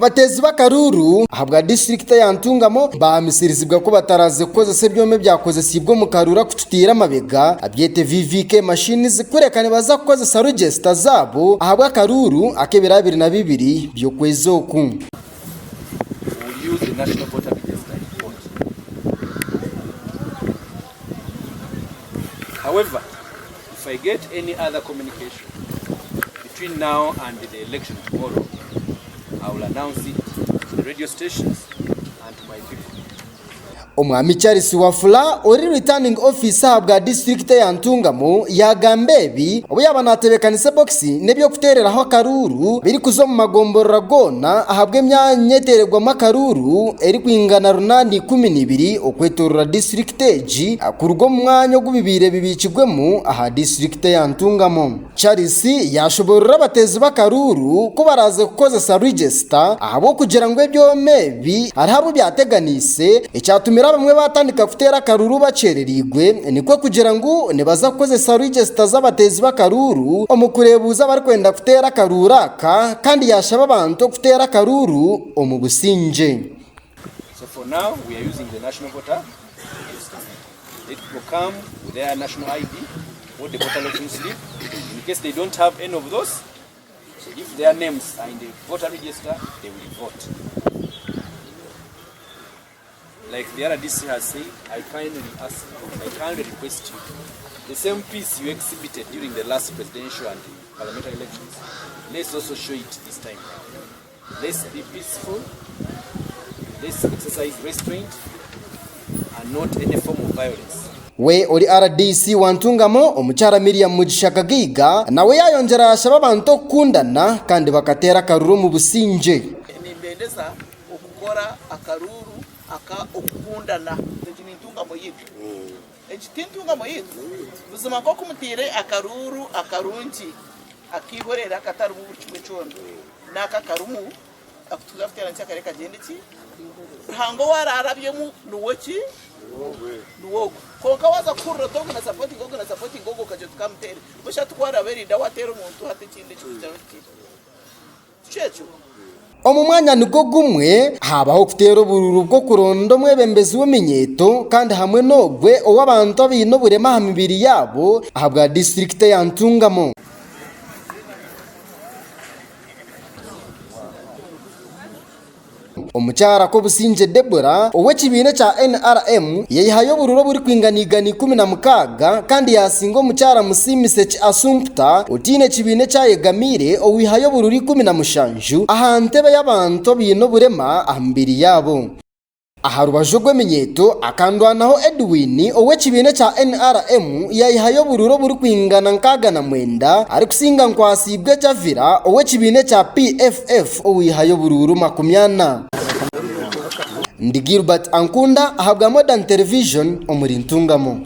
Abateezi b'akaruuru ahabwa disiturikiti eya Ntungamo bahamisirizibwa ku bataraze kukozesa ebyoma ebyakozesiibwe omu karuuru akututiire amabega abyete VVK machines kureka nibaza kukozesa register zaabo ahabw'akaruuru ak'ebiro 22 by'okwezi oku. will use the National Voter Register to vote. However, if I get any other communication between now and the election tomorrow, I will announce it to the radio stations and to my people. Omwami Charles Wafula ori Returning Officer ahabwa disiturikiti eya Ntungamo yaagamba ebi obu yaaba naatebeekanisa ebokisi n'eby'okuteereraho akaruuru birikuza omu magomborora goona ahabw'emyanya eteeregwamu akaruuru erikwingana runanda 12 okwetoorora disiturikiti egi kuruga omu mwanya ogu bibaire bibiikirwemu aha disiturikiti eya Ntungamo. Charles yaashoboorora abateezi b'akaruuru ku baraaze kukozesa register ahabw'okugira ngu ebyoma ebi hariho abu byateganiise ekyatumire abamwe baatandika kuteera akaruuru bakyerereirwe nikwo kugira ngu nibaza kukozesa register z'abateezi b'akaruuru omu kureebuuza abarikwenda kuteera akaruuru aka kandi yaashaba abantu okuteera akaruuru omu busingye. So for now we are using the national voter register. Let people come with their national ID or the voter login slip. In case they don't have any of those, if their names are in the voter register, they will vote. Like the RDC has said, I kindly ask, I kindly request you, the same peace you exhibited during the last presidential and parliamentary elections, let's also show it this time round. Let's be peaceful, let's exercise restraint and not any form of violence. We ori RDC wa Ntungamo, Omukyara Miriam Mugisha Kagaiga nawe yayongyera yashaba abantu okukundana kandi bakateera akaruru omu busingye. Nimbendeza okukora akaruuru aka okukundana. Egi ni ntungamo yaitu. Egi ti ntungamo yaitu? Buzima nk'oku mutaire akaruuru akarungi ak'eihorere akatarimu buri kimwe kyona, n'aka akarimu aku tuza kuteera nikyo akare kagyende ki? Ruhanga ou araarabyemu niwe ki? Niwe ogwo. Kwonka waaza kuhurira oti ogu na sapotinga ogu na sapotinga ogu okagira oti kamuteere, busha hati ku araabe erinda waateera omuntu hati ekindi ekirikugira ngu ki? Tikyo ekyo? Omu mwanya nigwo gumwe, haabaho okuteera oburuuru bw'okuronda omwebembezi w'eminyeeto kandi hamwe n'ogwe ow'abantu abaine oburema aha mibiri yaabo ahabwa disiturikiti eya Ntungamo. Omukyara Kobusingye Deborah ow'ekibiina ekya NRM yaihayo oburuuru oburikwingana 116 kandi yaasinga omukyara Musiimiseki Asumpta otaine kibiina eki ayegamiire owaihayo oburuuru 17 aha ntebe y'abantu abaine oburema aha mibiri yaabo. Aha rubaju rw'eminyeeto, akandwanaho Edwin ow'ekibiina ekya NRM yaihayo oburuuru oburikwingana 69 arikusinga Nkwasiibwe Javira ow'ekibiina ekya PFF owaihayo oburuuru 40. Ndi Gilbert Ankunda ahabwa Modern Television omuri Ntungamo.